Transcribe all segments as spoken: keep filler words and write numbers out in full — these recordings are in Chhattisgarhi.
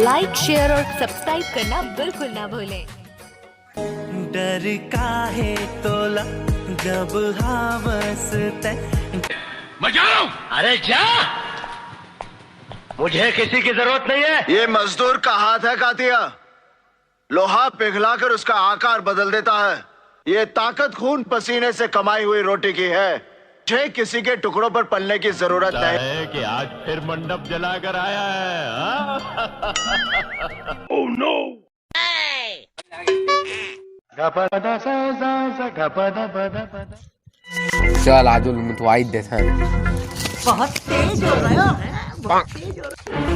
लाइक, शेयर और सब्सक्राइब करना बिल्कुल ना भूलें। डर काहे तोला जब हावस तै। मैं जा रहा हूं। अरे जा, मुझे किसी की जरूरत नहीं है। ये मजदूर का हाथ है कातिया, लोहा पिघलाकर उसका आकार बदल देता है। ये ताकत खून पसीने से कमाई हुई रोटी की है। मुझे किसी के टुकड़ों पर पलने की जरूरत नहीं। है कि आज फिर मंडप जलाकर आया है, हाँ? चल, आजो लुमतवाई देथन। बहुत तेज हो रहे हो, बहुत तेज हो रहे हो।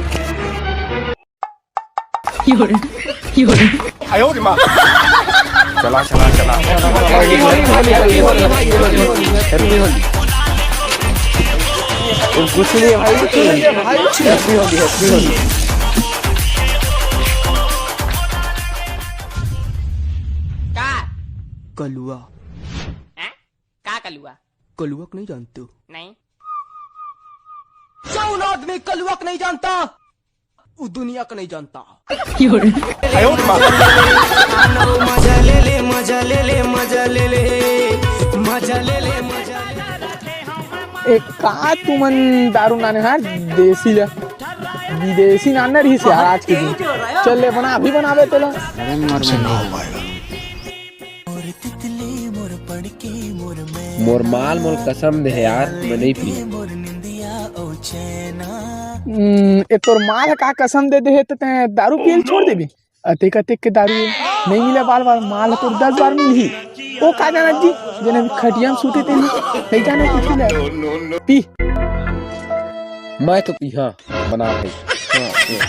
चला, चला, चला। Happy Holi, Happy Holi, Happy Holi. कुछ नहीं है भाई, कुछ नहीं है भाई। Happy Holi, Happy Holi. का? कलुआ। हैं? का कलुआ? कलुआ को नहीं जानते हो? नहीं। कौन आदमी कलुआ को नहीं जानता? वो दुनिया को नहीं जानता। मजा ले ले, मजा ले ले, मजा ले ले, मजा ले ले, मजा ले ले। ए, का तुमन दारू नाने हा? देसी ला, विदेशी नाना रही से यार आज के दिन। चल ले बना, अभी बनावे तोला। अरे मर, मैं नहीं। मोर माल मोल कसम दे हे यार, मैं नहीं पी। हम्म, ए तोर माल ह का कसम दे दे हे त तैं दारू पियल छोड़ देबी? अतेक अतेक के दारू हे, नहीं मिले बाल बाल, माल ह तोर दस बार मिलही। ओ का जाना जी, जेने खटिया में सूते तेने, नहीं जाना कुछ ले। पी। मैं तो पीहा बना भाई। हाँ, हाँ।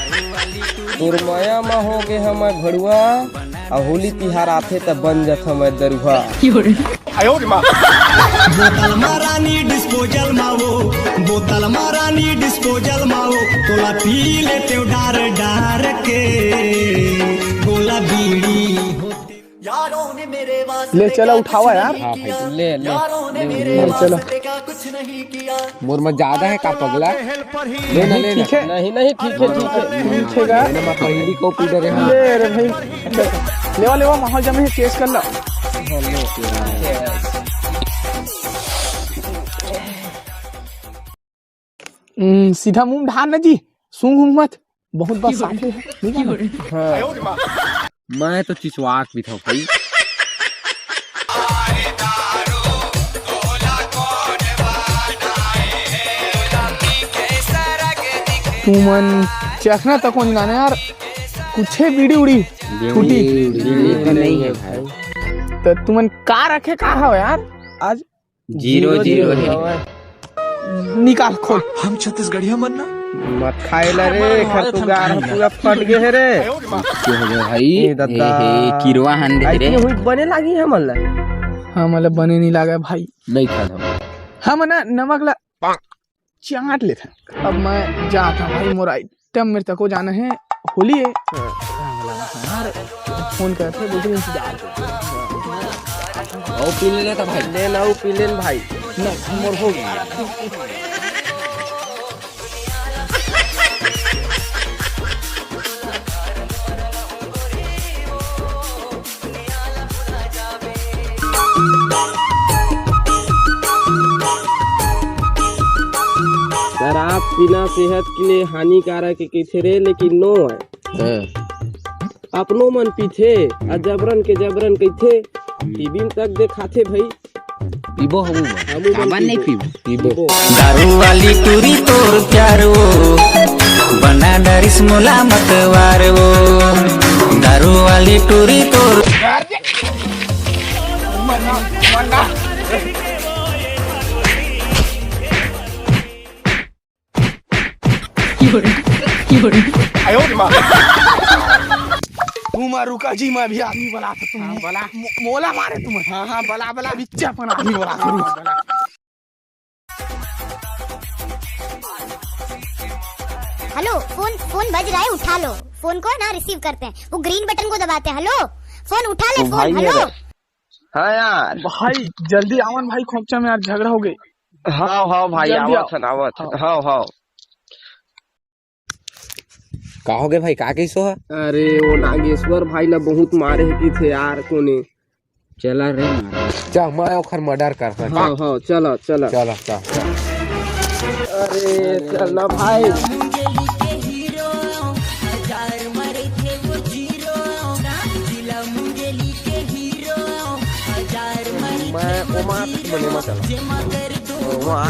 तोर माया मा हो गे हमर भड़ुआ, आ होली तिहार आथे त बन जथव मैं दरुहा। बोतल मा रानी डिस्पोजल मा वो, बोतल मा रानी डिस्पोजल मा वो, तोला पी लेते डार डार के, गोला बीड़ी होते। ले चला, उठावा यार। हाँ भाई, ले, ले, ले, ले, ले। चला। मोर में ज्यादा है का पगला? ले ना, ले ना। ठीक है। नहीं, नहीं, ठीक है, ठीक है। ठीक है का? ले ना, मैं पहली को पी डरे हूँ। ले रे भाई। लेवा, लेवा, माहौल जमे है, चेस कर ला। हम्म, सीधा मुंह में ढार ना जी, सूंघ ऊंघ मत, बहुत बसात है, नहीं जाना? हाँ। मैं तो चिचवाक भी था भाई। तुमन चखना तको नहीं लाना यार, कुछ है बीड़ी उड़ी फूटी? बीड़ी तो नहीं है भाई। तो तुमन का रखे का हो यार आज? जीरो, जीरो, जीरो है। निकाल, खोल। हम छत्तीसगढ़िया मन ना। मत खाए ला रे, हमारे खर तो गार पूरा फट गए है रे। के हो गए भाई? ए दत्ता। ए, हे, किरवा हन दे रे। हुई बने लागी हमन ला। हमन ला बने नहीं लागे भाई। नहीं खाना। हम ना नमक ला चाट लेथन। अब मैं जात हूँ भाई, मोर आइटम मेरे तको जाना है होली है। हाँ। रंग लगा है यार, फोन करते हैं, बोलते हैं इंतजार करते हैं। ओ पी ले लेता भाई। ले ना, ओ पी ले न भाई। नहीं, मोर हो गया। शराब पीना सेहत के लिए हानिकारक हे कहिथे रे, लेकिन नो आय। हाँ। अपनो मन पीथे, आ जबरन के जबरन कहिथे, टीवी में तक देखाथे भाई। पीबो हमू मन। हमू मन काबर नहीं पीबो। पीबो? पीबो। दारू वाली टूरी तोर प्यार वो, बना डरिस मोला मतवार वो। दारू वाली टूरी तोर तुम रुका जी, मैं भी आदमी बुलाता हूँ। तुम हाँ, बुला। मो-, मोला मारे तुम। हाँ, हाँ, बुला, बुला, बिच्चा अपन आदमी बुला, रुक। हेलो, फोन, फोन बज रहा है, उठा लो। फोन को ना रिसीव करते हैं, वो ग्रीन बटन को दबाते हैं। हेलो, फोन उठा ले, तो फोन। भाई हेलो। मेरा हाँ यार। भाई, जल्दी आवन भाई, खोपचा में यार झगड़ा हो गई। हाव, हाव भाई, जल्दी आवत आओ। हन, आवत हन। हाव। हाव, हाव। का होगे भाई, का कहिस ओ ह? अरे, वो नागेश्वर भाई ला बहुत मारे हे कहिथे यार, कोने। चला रे मार। जा, मैं ओखर मर्डर कर सकता। हाँ, हाँ, चला, चला। चला, चला, चला। अरे, चला भाई। मैं ओमा बने मा चला। ओमा।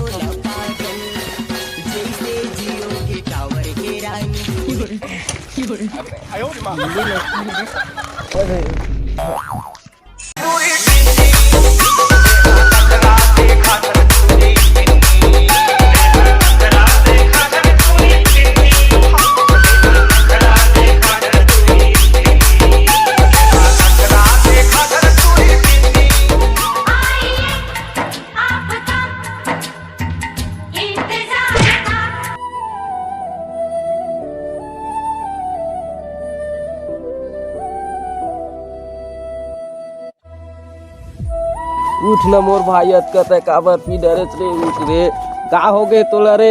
उठ न मोर भाई, अतका तैं काबर पी डरेस रे, उठ रे। का होगे तोला रे?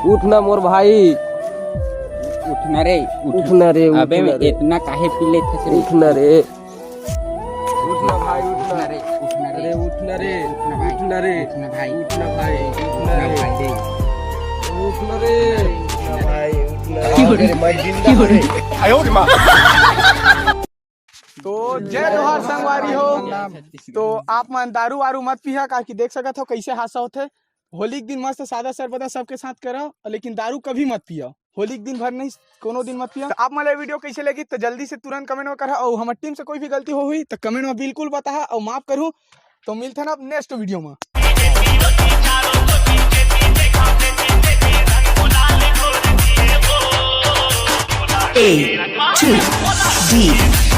उठ न मोर भाई। उठ न रे, उठ। उठ न रे, उठ अबे न रे। इतना काहे पी लेथस रे? उठ न रे। उठ न भाई, उठ न। उठ न रे, उठ न रे। अरे उठ न रे, उठ न भाई। उठ न रे। उठ न भाई, उठ न उठ न रे। भाई। उठ न रे। उठ न भाई, उठ न रे। अरे मैं जिंदा हूँ रे। तो जय जोहार संगवारी हो। तो आप मन दारू वारू मत पीहा, काकि देख सकत हो कैसे हादसा होथे। होली के दिन मस्त सादा सरबदा सबके साथ करा, लेकिन दारू कभी मत पिया। होली के दिन भर नहीं, कोनो दिन मत पिया। तो आप मन ला video कैसे लगी तो जल्दी से तुरंत comment में करा, और हमर team से कोई भी गलती हो हुई तो comment में बिल्कुल बताहा और माफ करू। तो मिलथन अब next video में। A to D